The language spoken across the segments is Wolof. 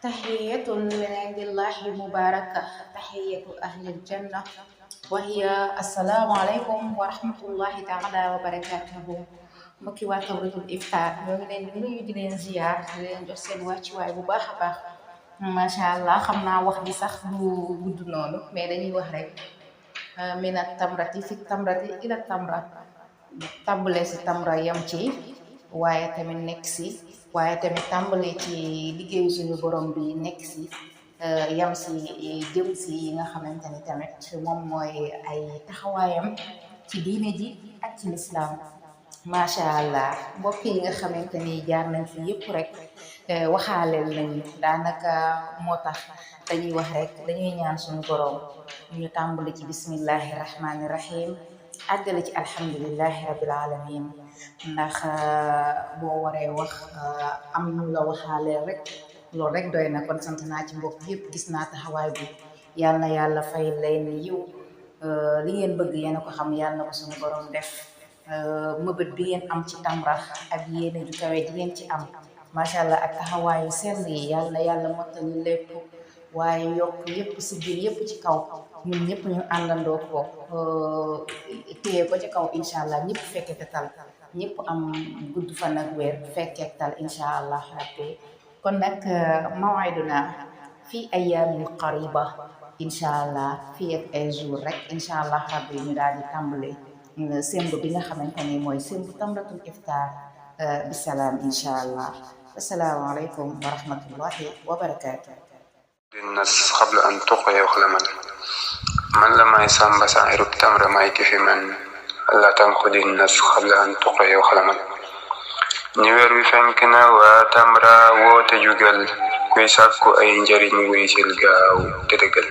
تحية من عند الله مباركة، تحية أهل الجنة، وهي السلام عليكم ورحمة الله تعالى وبركاته. mbokki waa Tawratul Iftar ñoo ngi leen di nuyu di leen ziar di leen jox seen wàccuwaay bu baax a baax. macha allah xam naa wax bi sax du gudd noonu mais dañuy wax rek mina tamrati fi tamrati ila tamra, tàmbale si tamra yam ci waaye tamit nekk si waaye tamit tàmbale ci liggéeyu suñu borom bi nekk si yam si jëm si yi nga xamante ni tamit moom mooy ay taxawaayam ci diine ji ak ci lislaam. macha allah mbokk yi nga xamante ni jaar nañ fi yëpp rek waxaaleel nañu daanaka moo tax dañuy wax rek dañuy ñaan suñu borom ñu tàmbali ci bismillahi rahmaani rahim àggale ci alhamdulillahi rabbil alamin ndax boo waree wax am ñu la waxaaleel rek loolu rek doy na. kon sant naa ci mbokk yëpp gis naa taxawaay bi yal na yàlla fay leen yiw li ngeen bëgg yéen a ko xam yàlla na ko suñu borom def. mëbët bi ngeen am ci tamra ak yéene ju kawe di ngeen ci am macha allah ak taxawaayu sell yi yàlla na yàlla mottali lépp waaye yokk yépp si biir yépp ci kaw ñun ñëpp ñu àndandoo ko téye ko ci kaw incha allah ñëpp fekke te tal ñëpp am gudd fan ak weer fekkee tal incha allah rabbi. kon nag mawaiduna fii ayaamin qariba incha allah fii ak ay jour rek incha allah rabbi ñu daal di tàmbale semb bi nga xamante ni mooy semb tamratul iftar bisalaam incha allah. assalaamu aleykum wa rahmatullahi wa barakaatu. الناس قبل أن تقي وخلما من لما يسام سائر التمر ما يكفي من لا تنقض الناس قبل أن تقي وخلما نيوير وفنكنا وتمرا وتجوغل كويساكو أي نجري نويسل غاو تتقل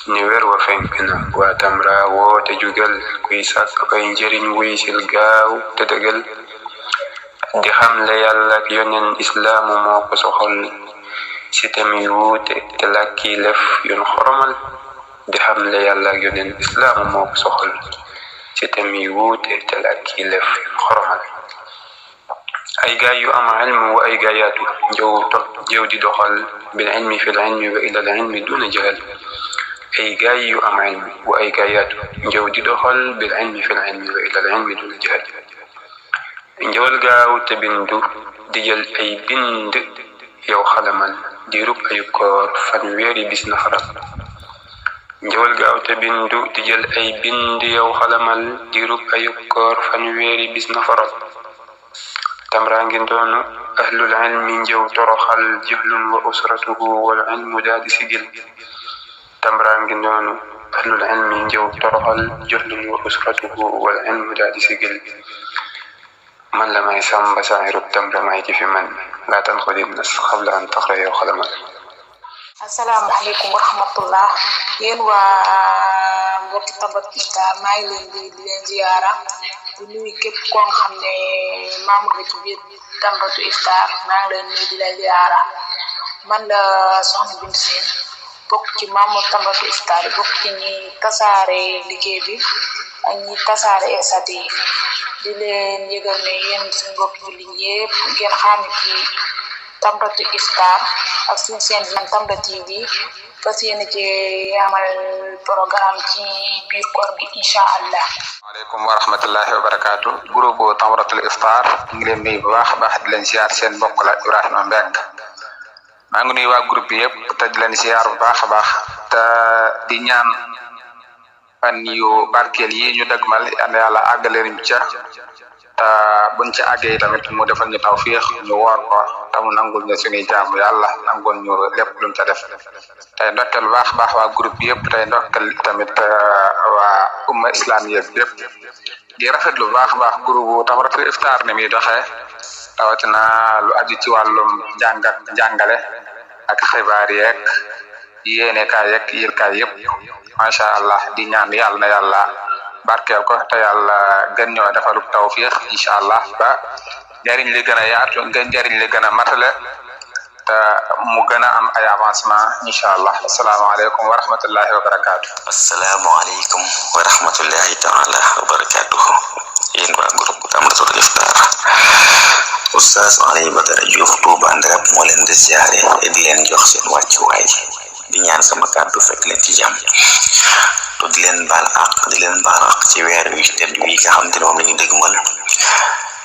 نيوير وفنكنا وتمرا وتجوغل كويساكو أي نجري نويسل غاو تتقل di xam le yàlla ak yoneen islaamu moo ko soxal ci tamit wuute te làkki lef yoon xoromal di xam le yàlla ak yoneen islaamu moo ko soxal ci tamit wuute te làkki lef yoon xoromal ay gaay yu am ilmu wa ay gaayaatu jëw di doxal bil ilmi fi l ilmi wa ila l ilmi duna jahal ay gaay yu am ilmu wa ay gaayaatu jëw di doxal bil ilmi fi l ilmi wa ila l ilmi duna jahal njëwal gaaw te bindu di jël ay bind yow xalamal di rub ay koor fanweeri bis na faral njëwal gaaw te bindu di jël ay bind yow xalamal di rub ay koor fanweeri bis na faral tamraa ngi doonu ahlul ilmi njëw toroxal jihlun wa usratuhu wal ilmu daa di sigil tamraa ngi doonu ahlul ilmi njëw toroxal jihlun wa usratuhu wal ilmu daa di sigil من لما يسام بسائر التمر ما يجي في من لا تنخذ الناس قبل أن تقرأ وخلما. السلام عليكم ورحمة الله. yéen waa mbokki Tamratul Iftar maa ngi leen di leen ziyaara di nuyu képp koo xam ne membre ci biir Tamratul Iftar maa ngi leen nuyu di la ziyaara man la Soxna Bintu Seen bokk ci membre Tamratul Iftar bokk ci ñi tasaare liggéey bi ak ñi tasaare esat yi di leen yëgal ne yéen suñu bopp jullit yépp ngeen xam ci Tamratul Iftar ak suñu seen Tamra TV fas yéene ci amal programme ci biir koor gi incha allah. waaleykum wa rahmatullahi wa barakaatu. groupe Tamratul Iftar ngi leen nuyu bu baax a baax di leen ziar seen mbokk la Ibrahima Mbeng maa ngi nuyu waa groupe bi yëpp te di leen ziar bu baax a baax te di ñaan fan yu barkeel yi ñu dëgmal yàlla àggale ñu ca te buñ ci àggee tamit mu defal ñu tawfiix ñu woor ko te mu nangul ñu suñuy jaamu yàlla nangul ñu lépp luñ ca def tey ndokkel baax baax waa groupe yëpp tey ndokkel tamit waa umma islamiya yëpp di rafetlu baax baax groupe Tamratul Iftar ni muy doxee rawatina lu aju ci wàllum jàng ak jàngale ak xibaar yeeg yéene kaay yeeg yëlkaay yëpp macha allah di ñaan yàlla na yàlla barkeel ko te yàlla gën ñoo defalu tawfiix incha allah ba njariñ li gën a yaatu njariñ li gën a matale te mu gën a am ay avancement incha allah asalaamaaleykum wa rahmatullahi wa barakaatu. asalaamaaleykum wa rahmatullahi taala wa barakaatuhu. yéen waa groupe Tamratul Iftar. Oustaz Alioune Badara Diouf Touba Ndarab moo leen di ziare di leen jox seen wàccuwaay di ñaan sama kàddu fekk leen ci jàmm to di leen baal àq ci weer wi tedd wi nga xam ne moom la ñu dëgmal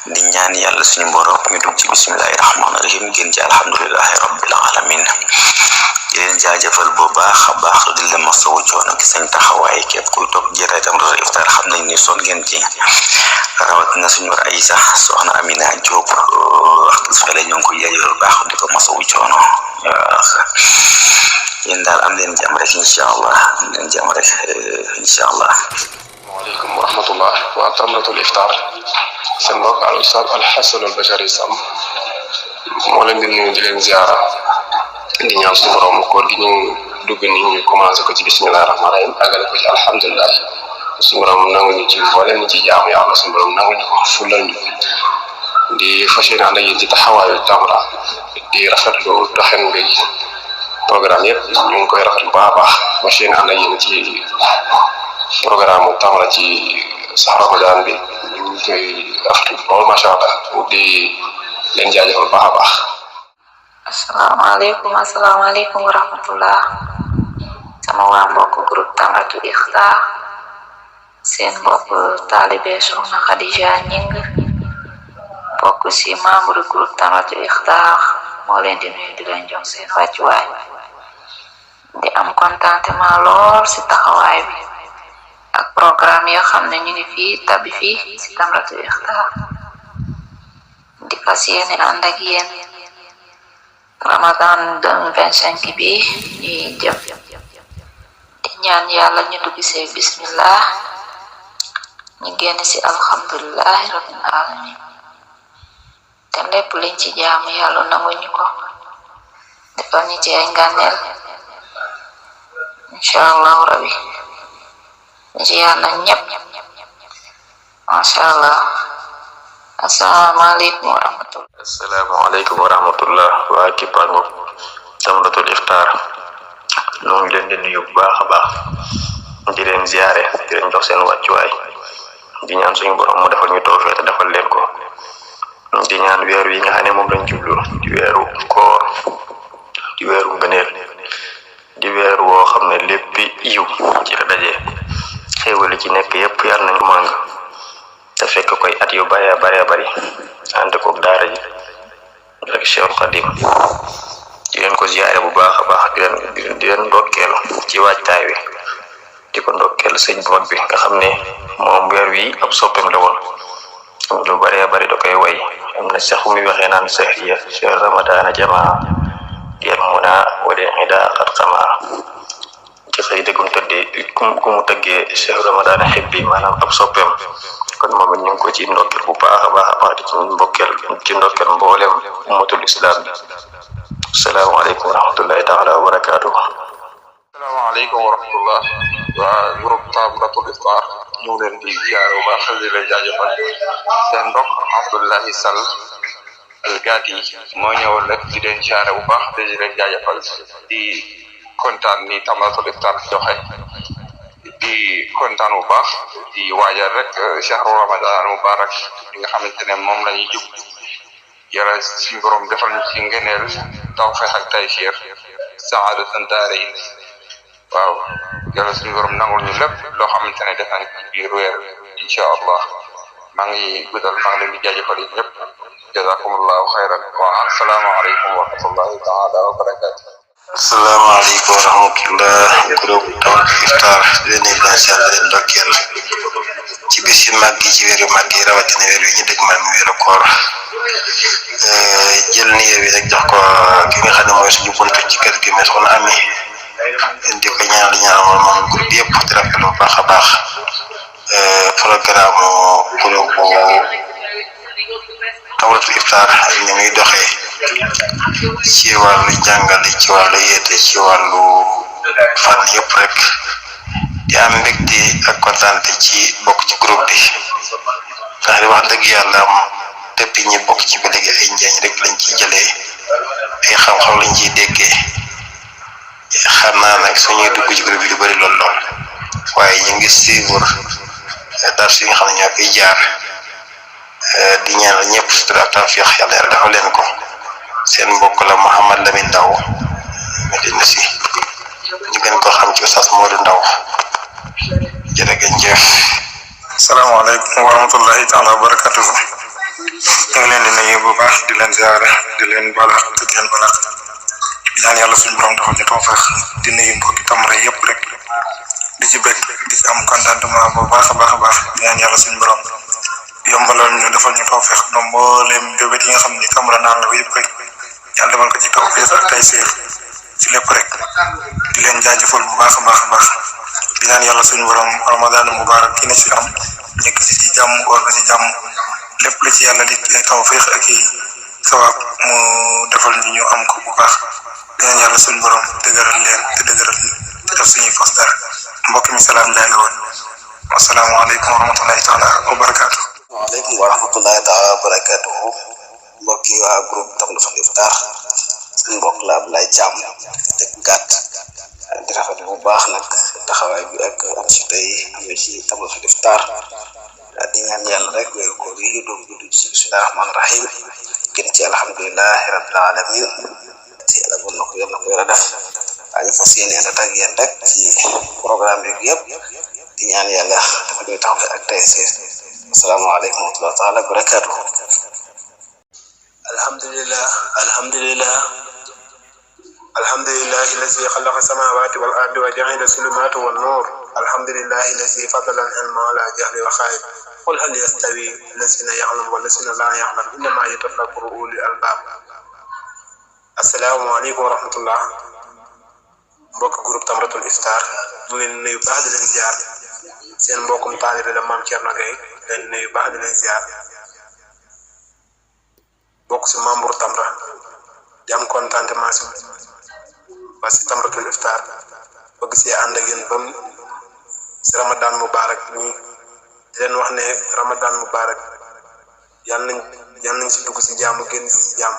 di ñaan yàlla suñu borom ñu dugg ci bismillahi rahmaani rahim gën ci alhamdulillahi rabbil alamin di leen jaajëfal bu baax a baax di leen masawu coono ci seen taxawaay képp kuy toog jëraay Tamratul Iftar xam nañ ni son ngeen ci rawatina suñu war ay sax soxna Amina Diop waxtu su fele ñu ngi ko jaajëfal baax di ko masawu coono yéen daal am leen jàmm rek incha allah am leen jàmm rek incha allah. waaleykum wa rahmatullah waa Tamratul Iftar seen mbokk al Ustaz Al Hasan Al Bachari Samb moo leen di nuyu di leen ziara di ñaan suñu borom koor gi ñu dugg ni ñu commencé ko ci bismillahi rahmaani rahim àggale ko ci alhamdulilah suñu borom nangu ñu ci boole ñu ci jaamu yàlla suñu borom nangu ñu ko fulal ñu di fas yéene ànd ak yéen ci taxawaayu Tamra di rafetlu doxin bi programme yëpp ñu ngi koy rafetlu baax a baax fas yéene ànd ak yéen ci programme Tamra ci sax Ramadan bi ñu ngi koy rafetlu lool macha allah di leen jaajëfal baax a baax. asalaamaaleykum wa rahmatullah sama waa mbokk groupe Tamratul Iftar seen mbokk taalibe Soxna Khadija Ñing bokk ci membre groupe Tamratul Iftar moo leen di nuyu di leen jox seen wàccuwaay di am contentement lool ci taxawaay bi ak programme yoo xam ne ñu ngi fii tabi fii ci Tamratul Iftar di fas yéene ànd ak yéen Ramadan 2025 bi ñuy jëm di ñaan yàlla ñu dugg ci bismillah ñu génn ci alhamdulillahi rabbil alamin te lépp liñ ci jaamu yàlla nanguñu ko defal ñu ci ay ngànneel insha allahu rabbi ñu ci yàlla ñëpp masha allah. asalaamaaleykum wa rahmatullah. asalaamaaleykum wa rahmatullah waa kippaangu Tamratul Iftar ñoo ngi leen di nuyu bu baax a baax di leen ziare di leen jox seen wàccuwaay di ñaan suñu borom mu defal ñu tawfeex te defal leen ko di ñaan weer wi nga xam ne moom lañ jublu di weeru koor di weeru ngëneel di weer woo xam ne lépp yiw ci la daje xéewali ci nekk yépp yàlla nañ ko màng te fekk koy at yu bare bari ànd koog daara ji rek Cheikhul Khadim di leen ko ziyaare bu baax a baax di leen ndokkeel ci waajtaay wi di ko ndokkeel sëñ bu mag bi nga xam ne moom weer wi ab soppeem la woon lu bare bari da koy way am na sax muy waxee naan sahriya shahr ramadana jamaa yal muna wala ida xat xamaa ci xëy dëggum tëddee ku mu tëggee shahr ramadana xibbi maanaam ab soppeem kon moom it ñu ngi ko ci ndokkeel bu baax a baax ci ndokkeel mboolem ummatul islam bi asalaamaaleykum wa rahmatullahi taala wa barakaatuh. asalaamaaleykum wa rahmatullah waa groupe Tamratul Iftar ñu ngi leen di ziare bu baax di leen jaajëfal seen mbokk Abdoulaye Sall Algati moo ñëwoon rek di leen ziare bu baax di leen jaajëfal di kontaan ni Tamratul Iftar joxe di kontaan bu baax di waajal rek shahru Ramadan mubarak bi nga xamante ne moom la ñuy jub yàlla suñu borom defal ñu ci ngëneel tawfeex ak taysiir saadatan daarayn waaw yàlla suñu borom nangul ñu lépp loo xamante ne def nañ biir weer incha allah maa ngi guddal maa ngi leen di jaajëfal yi ñëpp jazakumullahu xayran wa assalaamu aleykum wa rahmatullahi taala wa barakatuh. asalaamaaleykum wa rahmatullah groupe Tamratul Iftar leen leen ndokkeel ci bis yu màgg yi ci weer yu màgg yi rawatina weer wi ñu dëgg man weeru koor jël nuyoo bi rek jox ko ki nga xam ne mooy suñu buntu ci kër gi mais soxna Ami di ko ñaanal moom groupe yëpp di rafetlu bu baax a baax programme groupe Tamratul Iftar ak ni muy doxee ci wàllu jàngale ci wàllu yeete ci wàllu fànn yëpp rek di am mbégte ak kontaante ci bokk ci groupe bi ndax di wax dëgg yàlla depuis ñi bokk ci ba léegi ay njëriñ rek lañ ciy jëlee ay xam-xam lañ ciy déggee xam naa nag suñuy dugg ci groupe bi lu bëri lool waaye ñu ngi suivre dars yi nga xam ne ñoo koy jaar di ñaanal ñëpp sutura ak tawfiq yàlla defal leen ko seen mbokk la Mouhamad Lamine Ndaw Medina si ñu gën ko xam ci Oustaz Modou Ndaw jërëjëf. Assalamualaikum warahmatullahi taala wabarakatuh. Ñu ngi leen di nuyu bu baax di leen ziaré di leen balax di leen balax ñaan yàlla suñu borom dafa ñu tawfeex di nuyu mbokki Tamra yépp rek di ci bëgg di ci am contentement bu baax a baax ñaan yàlla suñu borom yombalal ñu defal ñu tawfeex no mboolem bébét yi nga xam ni Tamra naan la yépp rek yàlla defal ko ci tawfeex ak tay seer ci lépp rek di leen jaajëfal bu baax a baax di ñaan yàlla suñu borom Ramadan mubarak ki ne ci am nekk ci jàmm woor ci jàmm lépp lu ci yàlla di ay tawfeex ak i sawab mu defal ñu am ko bu baax di ñaan yàlla suñu borom dëgëral leen te dëgëral ñu te def suñuy fas dara mbokk mi salaam lay la woon wassalaamu aleykum wa rahmatullahi taala wa barakatuh. waaleykum wa rahmatullahi taala wa barakatuh. mbokki waa groupe Tableau Iftar seen mbokk la Ablaye Thiam te gàtt di rafetlu bu baax nag taxawaay bi ak am ci tey am ci Tableau Iftar di ñaan yàlla rek weeru koor yi doog dugg ci bismillahir rahmanir rahim gën ci alhamdulillahi rabbil alamin te yàlla bon na ko yàlla ko yàlla def ñu fas yéene ànd ak yéen rek ci programme bi yëpp di ñaan yàlla dafa ñuy taxaw ak tey si asalaamaaleykum wa rahmatullahi taala wa barakatuh. الحمد لله الذي خلق السماوات والأرض وجعل الظلمات والنور. الحمد لله الذي فضل العلم على جهل وخير. قل هل يستوي الذين يعلمون والذين لا يعلمون إنما يتفكر أولي الألباب. السلام عليكم ورحمة الله. mbokk groupe Tamratul Iftar ñu leen nuyu baax di leen ziar seen mbokkum taalibe la Mame Thierno Gueye leen nuyu baax di leen ziar bokk ci membre Tamra di am contentement ci Tamratul Iftar bëgg ci ànd ak yéen bam ci Ramadan mubarak ñi di leen wax ne Ramadan mubarak yàlla nañ ci dugg ci jàmm génn ci jàmm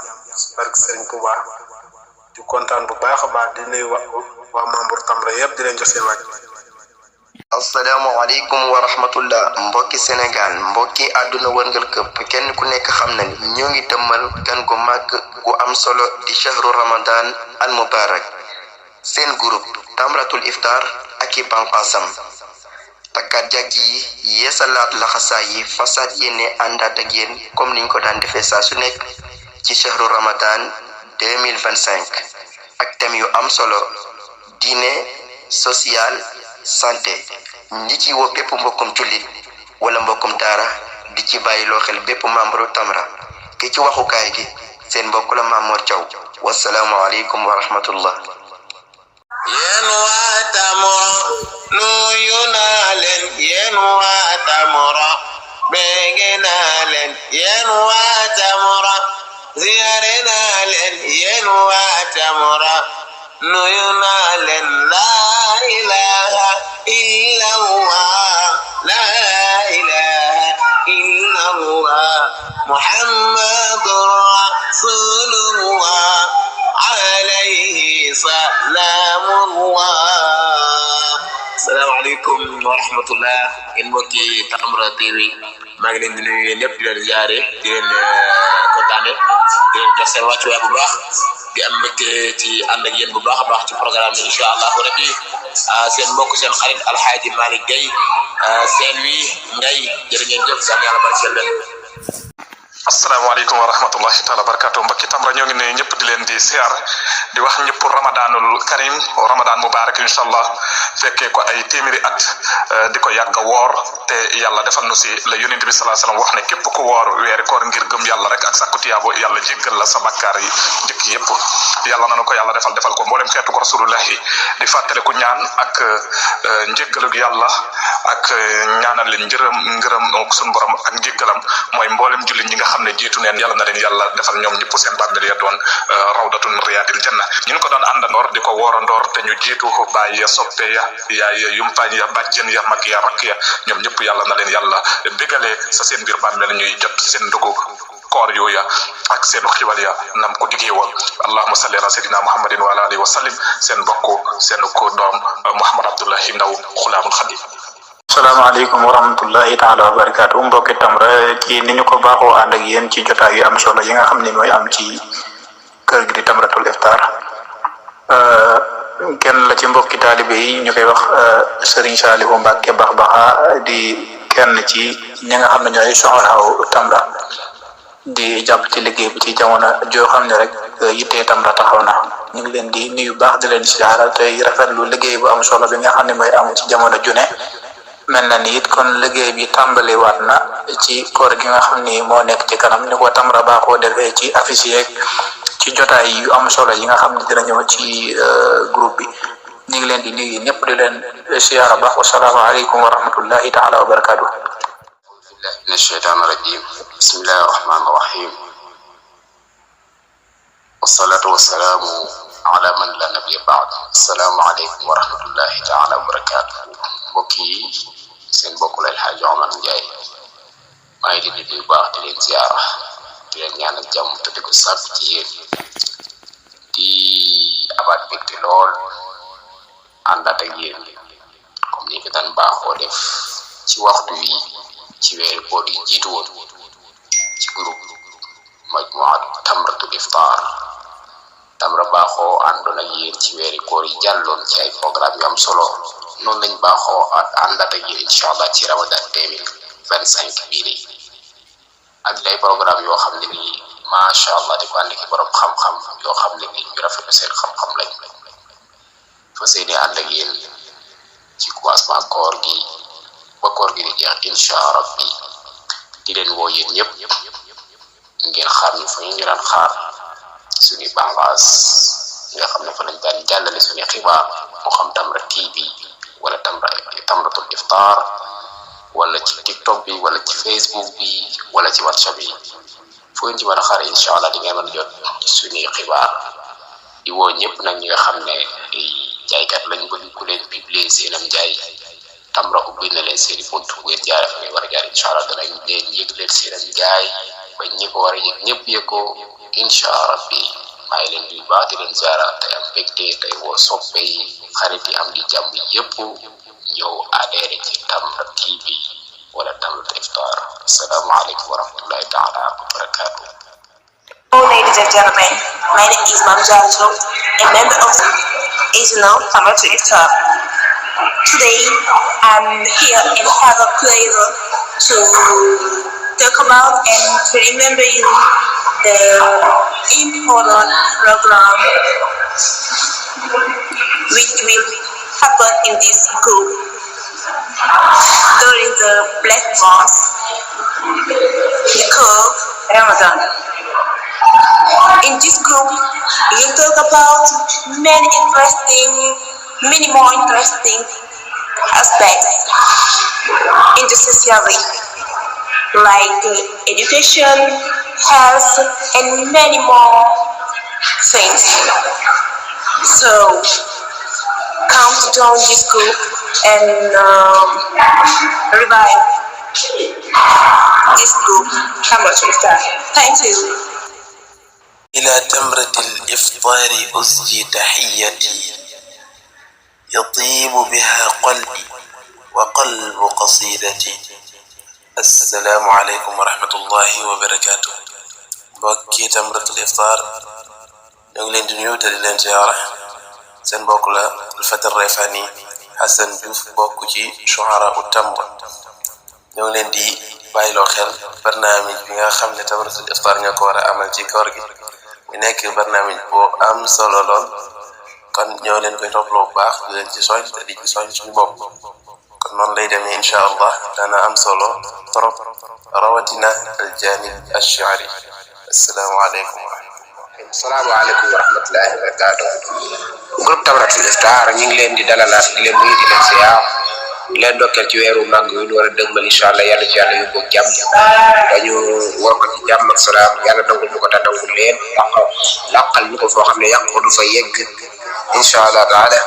barke Serigne Touba di kontaan bu baax a baax di nuyu waa membre Tamra yëpp di leen jox seen wàcc. asalaamaaleykum wa rahmatullah mbokki Sénégal mbokki àdduna wërngal këpp kenn ku nekk xam na ni ñoo ngi dëmmal gan gu màgg gu am solo di shahru Ramadan al mubarak seen groupe Tamratul Iftar ak i banqaasam takkaat jag yi yeesalaat laxasaay yi fasaat yéene àndaat ak yéen comme niñ ko daan defee saa su nekk ci shahru Ramadan 2025 ak thème yu am solo diine social santé ñi ci woo bépp mbokkum jullit wala mbokkum daara di ci bàyyi loo xel bépp membre Tamra ki ci waxukaay gi seen mbokk la Mamour Thiaw wassalaamu aleykum wa rahmatullah. yéen waa Tamra nuyu naa leen yéen waa Tamra bége naa leen yéen waa Tamra ziyaare naa leen yéen waa Tamra nuyu naa leen laa ilaha illallah laa ilaha illallah muhammadur rasulullah alayhi salamullah. Assalamualaikum warahmatullah. In mbokki Tamra TV maa ngi leen di nuyu yéen ñëpp di leen ziare di leen kontaane di leen jox seen wàccuwaay bu baax di am mbégte ci ànd ak yéen bu baax a baax ci programme bi incha allahu rabbi seen mbokk seen xarit Alxaaji Malick Gueye seen wi ngay jërë ngeen jëf seen yàlla barkeel leen. asalaamaaleykum wa rahmatullahi taala barakatuh mbokki Tamra ñoo ngi nuyu ñëpp di leen di siyaar di wax ñëpp ramadanul karim ramadan mubarak inshallah fekkee ko ay téeméeri at di ko yàgg a woor te yàlla defal nu si la yonent bi sallallahu alayhi wasallam wax ne képp ku woor weeri koor ngir gëm yàlla rek ak sàkku tiyaabo yàlla jéggal la sa bakkaar yi njëkk yëpp yàlla na ko yàlla defal ko mboolem xeetu ko rasulullahi di fàttale ku ñaan ak njéggalug yàlla ak ñaanal leen ngërëm suñu borom ak njéggalam mooy mboolem jullit ñi nga xam ne jiitu neen yàlla na leen yàlla defal ñoom ñëpp seen bàmmeel ya doon rawdatun riyadil janna ñu ko doon àndandoor di ko woorandoor te ñu jiitu baay ya soppe ya yaay yumpaañ ya bàjjen ya mag ya rakk ya ñoom ñëpp yàlla na leen yàlla bégalee sa seen biir bàmmeel ñuy jot seen ndugu koor yooya ak seen xiwal ya nam ko diggee woon allahumma salli ala sayyidina muhammadin wa ala alihi wa sallim seen bokk seen ko doom Mouhamad Abdullahi Ndaw Xulaamul Xadim Assalamualaikum warahmatullahi taala wabarakatuh. Mbokki Tamra ci ni ñu ko baaxoo ànd ak yéen ci jotaay yu am solo yi nga xam ne mooy am ci kër gi di Tamratul Iftar. Kenn la ci mbokki taalibe yi ñu koy wax Serigne Saliou Mbacke Baxbaxa di kenn ci ñi nga xam ne ñooy soxlaaw Tamra di jàpp ci liggéey bi ci jamono joo xam ne rek yittee Tamra taxaw na. ñu ngi leen di nuyu baax di leen siyaara tey rafetlu liggéey bu am solo bi nga xam ne mooy am ci jamono june. mel na ni it kon liggéey bi tàmbali waat na ci koor gi nga xam ni moo nekk ci kanam ni ko Tamra baaxoo defee ci affiche yeeg ci jotaay yu am solo yi nga xam ne dina ñëw ci groupe bi ñu ngi leen di nuyu ñëpp di leen siyaara baax wasalaamaaleykum wa rahmatullahi taala wa barakatuh. من الشيطان الرجيم بسم الله الرحمن الرحيم والصلاة والسلام على من لا نبي بعد السلام عليكم ورحمة الله تعالى وبركاته بوكي سين بوكو الحاج عمر نجاي ما يدي دي باخ دي لين زيارة دي لين ñaanal jàmm te di ko sàkku ci yéen di abaat bégte lool àndaat ak yéen comme ni ko daan baaxoo def ci waxtu wi ci weeru koor yi jiitu woon ci groupe majmuatu Tamratul Iftar Tamra baaxoo àndoon ak yéen ci weeri koor yi jàlloon ci ay programme yu am solo noonu lañ baaxoo ak àndaat ak yéen incha allah ci Ramadan 2025 bii nii ak lay programme yoo xam ne nii macha allah di ko ànd ki borom xam-xam yoo xam ne nii ñu rafetlu seen xam-xam lañ fa seeni ànd ak yéen ci commencement koor gi ba koor gi di jeex incha rabbi di leen woo yéen ñëpp ngeen xaar ñu fa ñu daan xaar suñu bànqaas nga xam ne fa lañ daan jàllale suñu xibaar moo xam Tamra TV wala Tamratul Iftar wala ci TikTok bi wala ci Facebook bi wala ci WhatsApp bi foo ngeen ci mën a xaar incha allah di ngeen mën a jot suñuy xibaar di woo ñëpp nag ñi nga xam ne jaaykat lañ bëgg ku leen publier seenam jaay Tamra ubbi na leen seeni bunt bu ngeen jaaree fa ngeen war a jaar incha allah danañ leen yëg leen seenam jaay ba ñi ko war a yëg ñëpp yëg ko incha rabbi maa ngi leen di baax di leen ziara tey am mbégte tey woo soppe yi xarit yi am di jàmm yëpp ñëw adhéré ci Tamra TV wala Tamratul Iftar. Asalaamaaleykum wa rahmatullahi taala wa barakatuh. Ladies and gentlemen, my name is Mam Jarjo, a member of the Asian Tamratul Iftar. Today, I'm here and have a pleasure to talk about and to remember you the important program which will happen in this group during the blessed month, called Ramadan. In this group, we talk about many more interesting aspects in the society, like education, health, and many more things. So, come to join this group and revive this group. Tamratul Iftar. Thank you. إلى تمرة الإفطار أسجي تحيتي يطيب بها قلبي وقلب قصيدتي. السلام عليكم ورحمة الله وبركاته. بوكي Tamratul Iftar ñu ngi leen di nuyu te di leen ziyaara seen mbokk la Alfata Refani Hassan Diouf bokk ci Shuara u Tamra ñu ngi leen di bàyyiloo xel barnaamij bi nga xam ne Tamratul Iftar ñoo ko war a amal ci koor gi mu nekk barnaamij boo am solo lool kon ñoo leen koy toppaloo bu baax di leen ci soñ te di ci soñ suñu bopp kon noonu lay demee incha allah dana am solo trop rawatina aljanib ash-shi'ri. Assalaamu aleykum wa rahmatullah. Assalaamu aleykum wa rahmatullahi wa barakatuh. Groupe Tamratul Iftar ñu ngi leen di dalalaat di leen nuyu di leen siyaar di leen dokkeel ci weeru màgg wi ñu war a dëgmal incha allah yàlla ci yàlla yóbbu jàmm dañu war ko ci jàmm ak salaam yàlla nangul ñu ko te nangul leen làqal ñu ko foo xam ne yàq ko du fa yegg incha allah taala.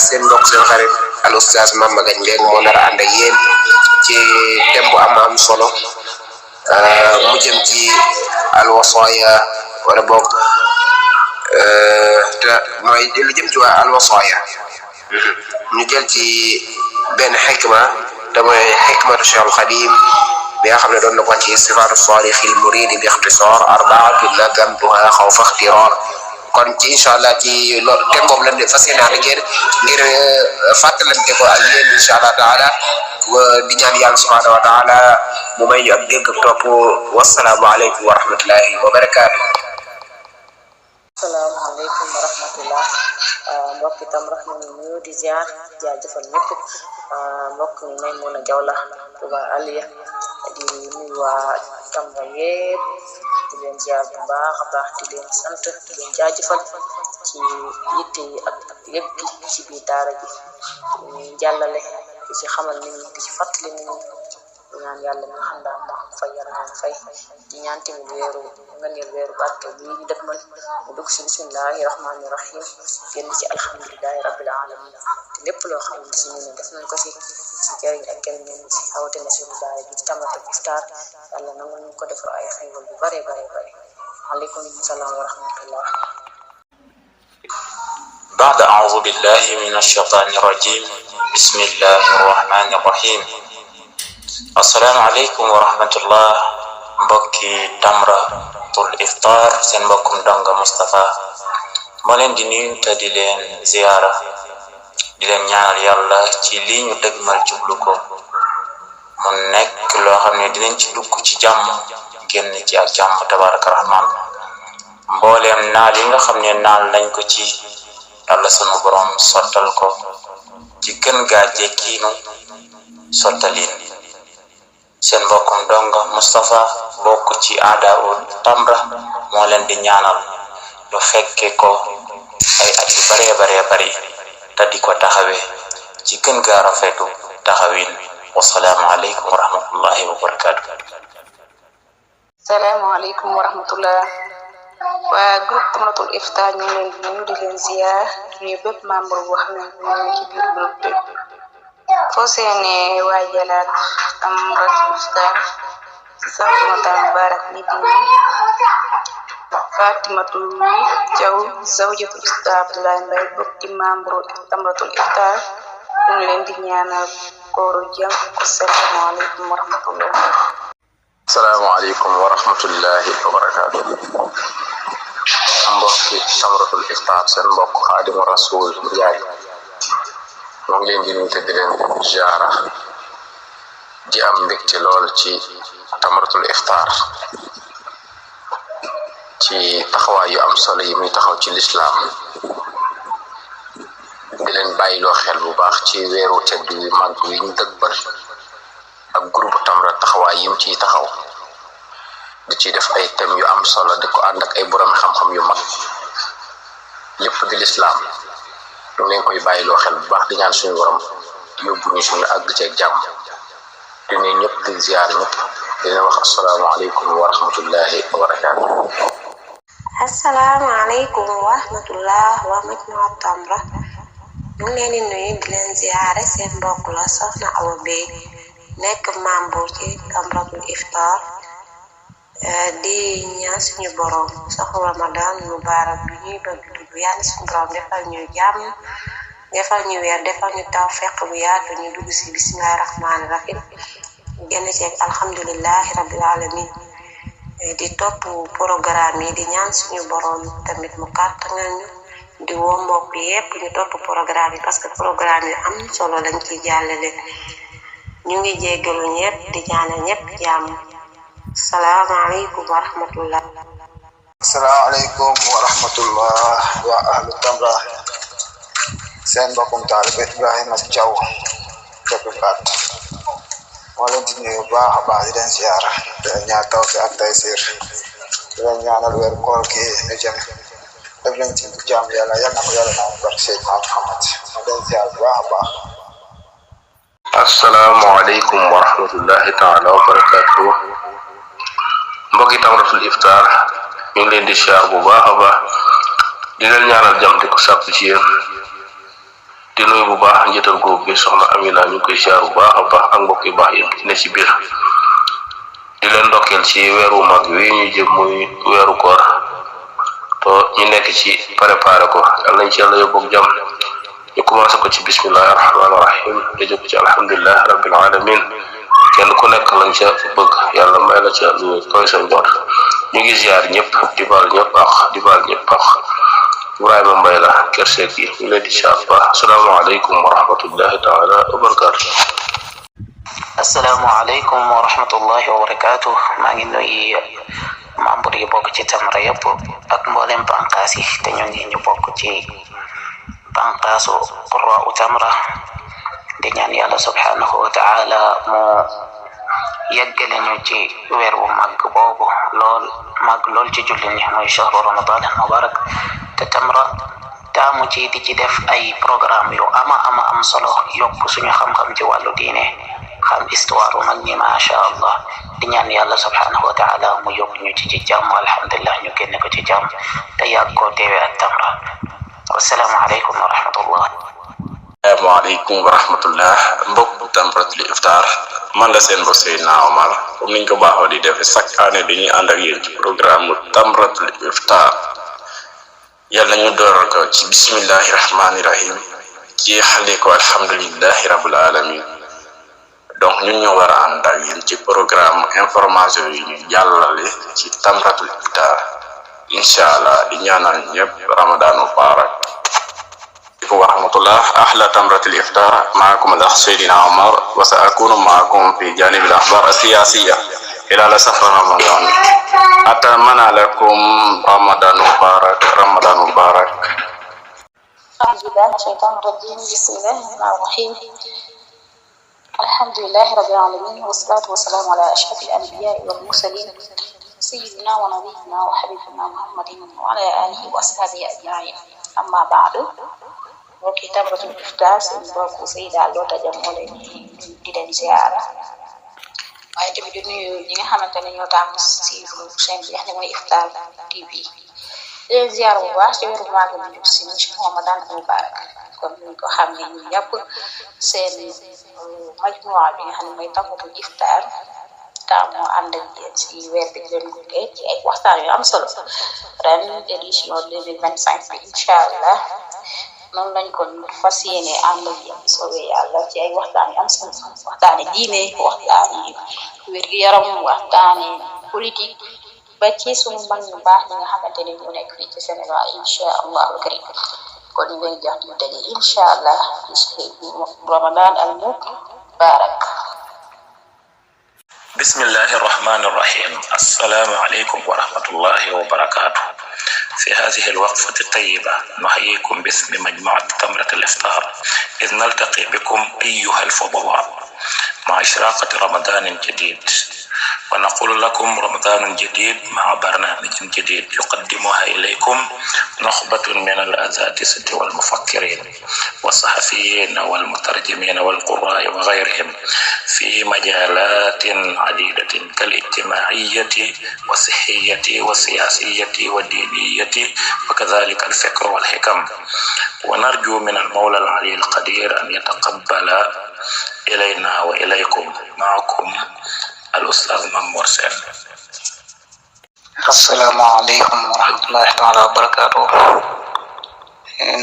Seen mbokk seen xarit al oustaz Mame Magagne Mbengue moo nar a ànd ak yéen ci thème bu am solo mu jëm ci al wasaaya wala boog te mooy lu jëm ci waa al wasaaya ñu jël ci benn xikma te mooy xikmatu Cheikhul Xadim bi nga xam ne doon na ko ci sifaatu saalixil muridi bi ixtisaar arbaatu nazamtuha xawfa ixtiraar kon ci incha allah ci loolu tengoom lan de fas yéene ak yéen ngir fàttalante ko ak yéen incha allah taala di ñaan yàlla subhanahu wa taala mu may ñu ak dégg topp wasalaamu aleykum wa rahmatullahi wa barakaatu. asalaamaaleykum wa rahmatullah mbokk itam ñu nuyu di ziar jaajëfal ñëpp mbokk mi Maymuna Jawla Touba Aliya di nuyu waa Tamba yépp di leen ziar bu baax a baax di leen sant di leen jaajëfal ci yitte yi ak lépp gi ci biir daara ji ñu jàllale di ci xamal nit ñi di ci fàttali nit ñi di ñaan yàlla mi nga xam daal moo fay yàlla na fay di ñaan tamit weeru barke bi ñu dëgmal mu dugg ci bismillahi rahmani rahim génn ci alhamdulillahi rabbil alamin te lépp loo xam ne ci ñun def nañ ko ci jëriñ ak jëriñ nañ ci rawatina suñu daara ji ci Tamratul Iftar yàlla nangu ñu ko defar ay xaywal bu bare aleykum salaam wa rahmatullah. بعد أعوذ بالله من الشيطان الرجيم بسم الله الرحمن الرحيم السلام عليكم ورحمة الله mbokki Tamratul Iftar seen mbokkum donga Moustapha moo leen di nuyu te di leen ziyaara di leen ñaanal yàlla ci lii ñu dëgmal jublu ko mu nekk loo xam ne dinañ ci dugg ci jàmm génn ci ak jàmm tabaraka rahman mbooleem naal yi nga xam ne naal nañ ko ci yàlla sunu borom sottal ko ci gën gaa jekkiinu sottalin seen mbokkum donga Moustapha bokk ci Aadaul Tamra moo leen di ñaanal lu fekke ko ay at yu bare bari te di ko taxawe ci gën gaa rafetu taxawin wasalaamu aleykum wa rahmatullahi wa barakatuh. salaamu aleykum wa rahmatullah waa groupe Tamratul Iftar ñu leen di nuyu di leen ziar ñu bépp membre boo xam ne ñu ci biir groupe bi foo seene waajalaat Tamratul Iftar Fatimata Mubarak nit ñi Fatimatu Jaw zawjatul Ustaz Abdoulaye Mbaye bokk ci membre Tamratul Iftar ñu leen di ñaanal kooru jàmm assalamu aleykum wa rahmatullah. Assalamu aleykum wa rahmatullahi wa barakatuh. mbokki Tamratul Iftar seen mbokk Xaadimu Rasul Njaay moo ngi leen di nuyu te di leen ziara di am mbégte lool ci Tamratul Iftar ci taxawaay yu am solo yi muy taxaw ci lislaam di leen bàyyiloo xel bu baax ci weeru tedd yu mag yi ñu dëgmal ak groupe Tamra taxawaay yim ciy taxaw di ci def ay thèmes yu am solo di ko ànd ak ay borom xam-xam yu mag lépp di lislaam ñu leen koy bàyyiloo xel bu baax di ñaan suñu borom yóbbu ñu suñu àgg ceeg jàmm di ne ñëpp di ziar ñëpp di leen wax assalaamu aleykum wa rahmatullahi wa barakaatu. Assalamu alaikum wa rahmatullah wa majmua Tamra ñu ngi leen di nuyu di leen ziare seen mbokk la Soxna Awa Bey nekk membre ci Tamratul Iftar di ñaan suñu borom saxu Ramadan mubarak bi ñuy bëgg dugg yàlla suñu borom defal ñu jàmm defal ñu weer defal ñu tawfiq bu yaatu ñu dugg si bismillahi rahmaani rahim génn ci alhamdulillahi rabbil alamin di topp programme yi di ñaan suñu borom tamit mu kàttanal ñu di woo mbokk yépp ñu topp programme yi parce que programme yi am solo lañ ci jàllale ñu ngi jéggalu ñépp di ñaanal ñépp jàmm. Assalamu alaikum wa rahmatullah. Assalamu alaikum wa rahmatullah wa ahlu Tamra seen mbokkum taalibe Ibrahima Thiaw dëkk Gat moo leen di nuyu baax a baax di leen ziara di leen ñaan tawfiq ak taysir di leen ñaanal weeru koor gi ñu jëm def leen ci jàmm yàlla yal na ko yàlla na barke Seydina Muhammad moo leen ziar bu baax a baax. Assalamu aleykum wa rahmatullahi taala wa barakatuh. mbokki Tamratul Iftar ñu ngi leen di ziar bu baax a baax di leen ñaanal jàmm di ko sàpp ci yéen di nuyu bu baax njiital groupe bi soxna Amina ñu koy ziar bu baax a baax ak mbokk yu baax yi ne ci biir di leen ndokkeel ci weeru mag wi ñu jëm muy weeru koor to ñu nekk ci préparé ko yàlla nañ ci yàlla yóbbu ak jàmm ñu commencé ko ci bismillahi rahmaani rahim di jóg ci alhamdulillahi rabbil alamin kenn ku nekk lañ ca bëgg yàlla may la ca lu koy sa njort ñu ngi ziar ñëpp di baal ñëpp ak di baal ñëpp ak Ibrahima Mbaye la Kër Seck yi ñu leen di ziar baax asalaamaaleykum wa rahmatullahi taala wa barakatuh. asalaamaaleykum wa rahmatullahi wa barakatuh. maa ngi nuyu membre yi bokk ci Tamra yëpp ak mboolem bànqaas yi te ñun ñi ñu bokk ci bànqaasu Qurraa Tamra di ñaan yàlla subhanahu wa taala mu yeggale ñu ci weer bu màgg boobu lool ci jullit ñi mooy shahru ramadan al mubarak te Tamra taamu ci di ci def ay programme yu am solo yokk suñu xam-xam ci wàllu diine xam histoire mag ñi macha allah di ñaan yàlla subhanahu wa taala mu yóbbu ñu ci jàmm alhamdulillah ñu génne ko ci jàmm te yàgg koo teewe ak Tamra. wassalaamu aleykum wa rahmatullah. asalaamaaleykum wa rahmatullah mbokk Tamratul Iftar man la seen mbokk Seydina Omar comme niñ ko baaxoo di def chaque année dañuy ànd ak yéen ci programme Tamratul Iftar yàlla ñu door ko ci bismillahi rahmaani rahim ci xale ko alhamdulillahi rabbil alamin donc ñun ñoo war a ànd ak yéen ci programme information yi ñu jàllale ci Tamratul Iftar incha allah di ñaanal ñëpp ramadan mubarak ورحمة الله. أحلى تمرة الإفطار معكم الأخ سيدنا عمر وسأكون معكم في جانب الأخبار السياسية خلال شهر رمضان. أتمنى لكم رمضان مبارك رمضان مبارك. أعوذ بالله من الشيطان الرجيم بسم الله الرحمن الرحيم الحمد لله رب العالمين والصلاة والسلام على أشرف الأنبياء والمرسلين سيدنا ونبينا وحبيبنا محمد وعلى آله وأصحابه أجمعين أما بعد mbokki Tamratul Iftar seen mbokk Seyda Lota Dia moo leen di leen ziara waaye tamit di nuyu ñi nga xamante ne ñoo taamu suivre chaîne bi nga xam ne mooy Iftar TV di leen ziara bu baax ci weeru màgg bi jub si ci Ramadan mubarak comme ni ko xam ne ñun ñëpp seen majmua bi nga xam ne mooy Tamratul Iftar taamu ànd ak yéen si weer bi leen gunge ci ay waxtaan yu am solo ren édition 2025 bi incha allah noonu lañ ko fas yéene ànd ak yéen soobee yàlla ci ay waxtaan yu am solo waxtaani diine waxtaani wér-gu-yaram waxtaani politique ba ci sunu mag ñu baax ñi nga xamante ne ñu nekk fii ci Sénégal incha allahu karim kon ñu leen jox ñu daje incha allah ci Ramadan al mubarak. bismillahi rahmani rahim. assalaamu aleykum wa rahmatullahi wa barakatuh. في هذه الوقفة الطيبة نحييكم باسم مجموعة تمرة الإفطار إذ نلتقي بكم أيها الفضلاء مع إشراقة رمضان جديد ونقول لكم رمضان جديد مع برنامج جديد يقدمها إليكم نخبة من الأساتذة والمفكرين والصحفيين والمترجمين والقراء وغيرهم في مجالات عديدة كالاجتماعية والصحية والسياسية والدينية وكذلك الفكر والحكم ونرجو من المولى العلي القدير أن يتقبل إلينا وإليكم معكم الأستاذ ممور سين. السلام عليكم ورحمة الله تعالى وبركاته.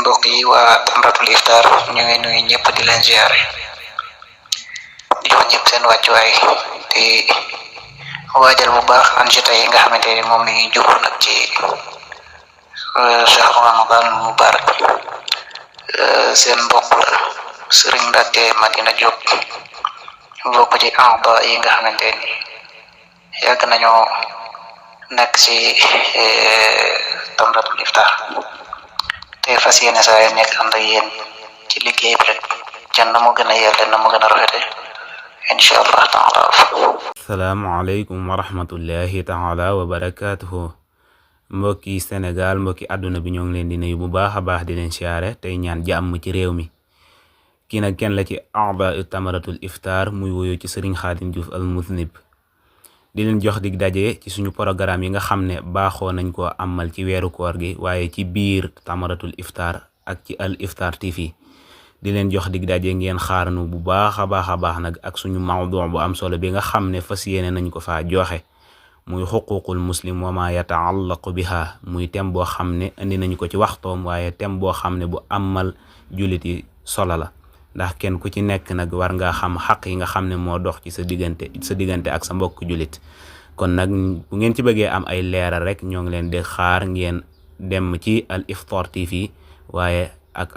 mbokk yi waa Tamratul Iftar ñu ngi nuyu ñëpp di leen ziare di jox ñëpp seen wàccuwaay di waajal bu baax anjita yi nga xamante ni moom la ñuy jublu nag ci shahru Ramadan mubarak. seen mbokk la Sëriñ Mbàkke Madina Diop bokk ci amba yi nga xamante ni yàgg nañoo nekk ci Tamratul Iftar te fas yéene saa yu nekk ànd ak yéen ci liggéey bi rek ca na mu gën a yelle na mu gën a rafete incha allah taala. asalaamaaleykum wa rahmatullahi taala wa barakaatuhu. mbokki Sénégal mbokki àdduna bi ñoo ngi leen di nuyu bu baax a baax di leen siyaare tey ñaan jàmm ci réew mi. kii nag kenn la ci a'daa Tamratul Iftar muy woyo ci Serigne Khadim Diouf al Muznib di leen jox dig daje ci suñu programme yi nga xam ne baaxoo nañ ko amal ci weeru koor gi waaye ci biir Tamratul Iftar ak ci al Iftar TV di leen jox dig daje ngeen xaarnu bu baax a baax nag ak suñu mawdu bu am solo bi nga xam ne fas yéene nañ ko faa joxe muy xuququl muslim wa ma yataallaqu biha muy tem boo xam ne indi nañu ko ci waxtoom waaye tem boo xam ne bu amal jullit yi solo la ndax kenn ku ci nekk nag war nga xam xaq yi nga xam ne moo dox ci sa diggante ak sa mbokk jullit kon nag bu ngeen ci bëggee am ay leeral rek ñoo ngi leen di xaar ngeen dem ci Al Iftar TV waaye ak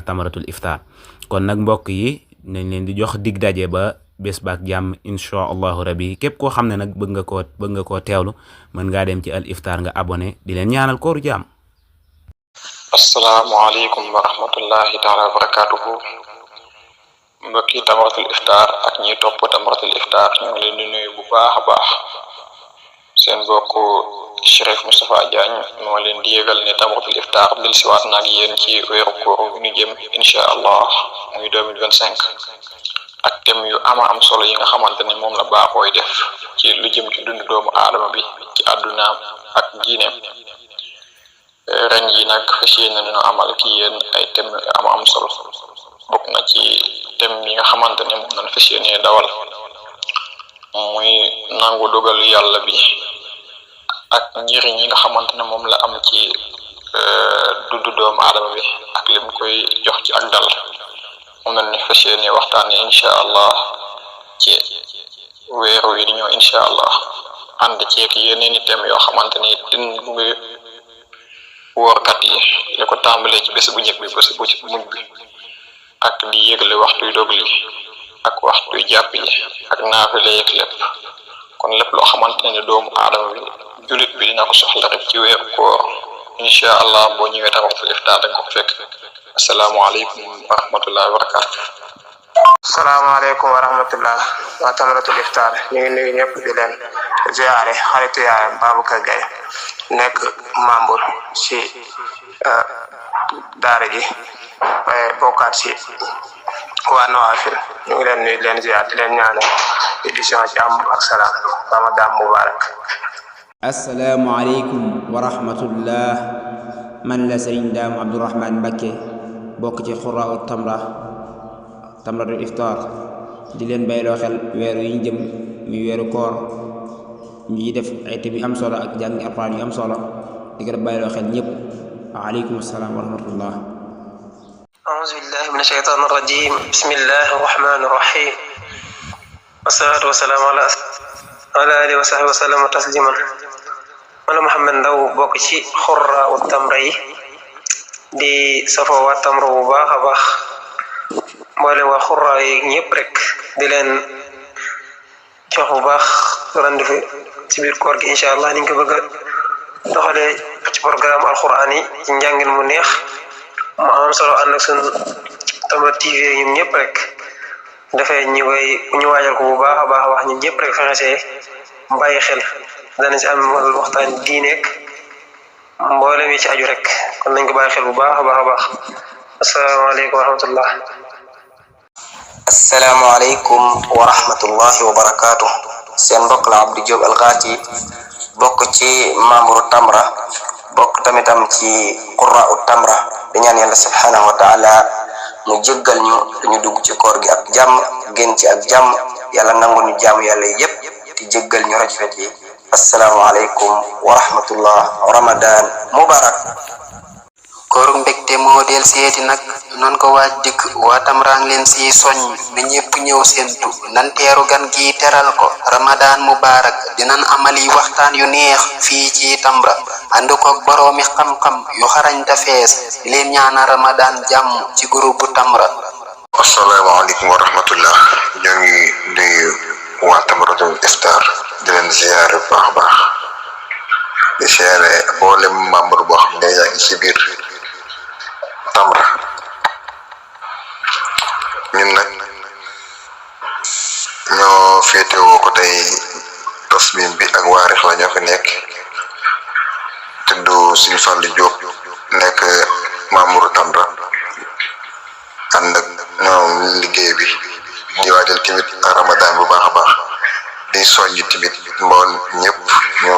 Tamratul Iftar kon nag mbokk yi nañ leen di jox dig daje ba bés baak jàmm insha allahu rabbi képp koo xam ne nag bëgg nga koo teewlu mën ngaa dem ci Al Iftar nga abonné di leen ñaanal kooru jàmm. asalaamaaleykum wa rahmatullahi taala wa barakatuhu mbokki Tamratul Iftar ak ñi topp Tamratul Iftar ñu ngi leen di nuyu bu baax a baax seen bokk Chérif Moustapha Diagne moo leen di yëgal ne Tamratul Iftar dil siwaat naag yéen ci weeru koor gu ñu jëm insha allah muy 2025 ak thème yu am solo yi nga xamante ne moom la baaxooy def ci lu jëm ci dundu doomu aadama bi ci àddunaam ak diineem ren yi nag fas yéene nañu amal ki yéen ay thème yu am solo bokk na ci thème yi nga xamante ne moom lañ fas yéene dawal muy nangu dogalu yàlla bi ak njëriñ yi nga xamante ne moom la am ci dundu doomu aadama bi ak lim koy jox ci ak dal moom lañ fas yéene waxtaane insha allah ci weeru wi di ñëw insha allah ànd ceeg yeneen i thème yoo xamante ni din bu ngi woorkat yi li ko tàmbalee ci bés bu njëkk bi bés bu mujj bi ak di yëgle waxtuy dog li ak waxtuy jàpp yi ak naafile yeeg lépp kon lépp loo xamante ne doomu aadama bi julit bi dina ko soxla rek ci weeru koor insha allah boo ñëwee Tamratul Iftar da nga ko fekk. asalaamaaleykum wa rahmatullahi wa barakatuh. salaamaaleykum wa rahmatullah waa Tamratul Iftar ñu ngi nuyu ñëpp di leen ziare xaritu yaay Babacar Gaye nekk membre ci daara ji waaye bokkaat ci waa Nawafil ñu ngi leen nuyu di leen ziar di leen ñaanal édition jàmm ak salaam Ramadan mubarak. asalaamualeykum wa rahmatullah man la Sëriñ Daam Abdourahman Mbacké bokk ci Xuraa'u Tamratul Iftar di leen bayloo xel weeru yi ñu jëm muy weeru koor ñuy def ay thèmes yu am solo ak jàng alxuraan yu am solo di ko bayloo xel ñëpp waaleykum salaam wa rahmatullah. auzu billahi min ashaytaan arrajim bismillahi arrahmani arrahim wasalaatu wasalaamu ala alihi wa sahbihi wa sallam tasliman wala Muhammad Ndaw bokk ci Xuraa'u Tamra yi di safoo waa Tamra bu baax a baax mboolem waa Xurraa yi ñëpp rek di leen jox bu baax rendez-vous ci biir koor gi incha allah ni ñu ko bëgg a doxalee ci programme alquran yi ci njàngin mu neex mu am solo ànd ak suñu Tamra TV ñun ñëpp rek dafay ñu waajal ko bu baax a baax ñun ñëpp rek fexe bàyyi xel dana ci am waxtaan diineek mboolem yi ci aju rek kon nañ ko bàyyi xel bu baax a baax asalaamaaleykum wa rahmatullah. asalaamaaleykum wa rahmatullahi wa barakaatu seen mbokk la Abdou Diop Alxaati bokk ci membre Tamra bokk tamitam ci Xuraa'u Tamra di ñaan yàlla subhanahu wa taala mu jéggal ñu dugg ci koor gi ak jàmm génn ci ak jàmm yàlla nangu ñu jàmm yàlla yépp di jéggal ñu rafet yi. asalaamaaleykum wa rahmatullah Ramadan mubarak. kooru mbégte moo del seeti nag nan ko waaj dikk waa Tamra leen si soñ na ñépp ñëw seentu nan teeru gan gi teral ko Ramadan mubarak dinan amali waxtaan yu neex fii ci Tamra ànd ko boroomi xam-xam yu xarañ ta fees di leen ñaana Ramadan jàmm ci groupe Tamra. asalaamaaleykum wa rahmatullah ñoo ngi nuyu waa Tamratul Iftar di leen ziare bu baax a baax di ziare mboolem membre boo xam ne yaa ngi ci biir Tamra ñun nag ñoo féetewoo ko tey tasmim bi ak waa Rixla ñoo fi nekk tudd Sëñ Fallu Jóob nekk membre Tamra ànd ak ñoom liggéey bi di waajal tamit Ramadan bu baax a baax di soññ tamit mbool ñëpp ñu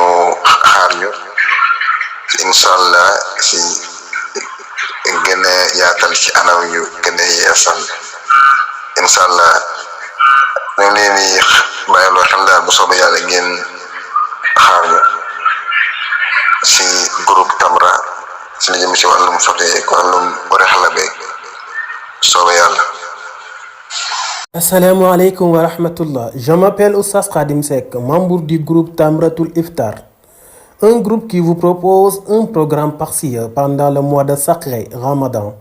xaar ñu inshallah si gën a yaatal ci anam yu gën a yeesal inshallah ñu leen di bàyyiloo xel daal bu soobee yàlla ngeen xaar ñu si groupe Tamra si li jëm si wàllum sote wàllum wari xala beeg soobee yàlla. Assalamu alaikum wa rahmatullah. Je m'appelle Oustaz Khadim Seck, membre du groupe Tamratul Iftar. Un groupe qui vous propose un programme partiel pendant le mois de sacré Ramadan.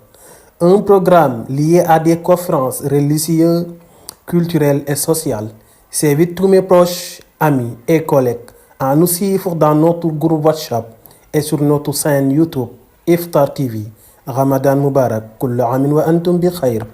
Un programme lié à des conférences religieuses, culturelles et sociales. J'invite tous mes proches, amis et collègues à nous suivre dans notre groupe WhatsApp et sur notre chaîne YouTube Iftar TV. Ramadan Mubarak. Kullu amin wa antum bi khair.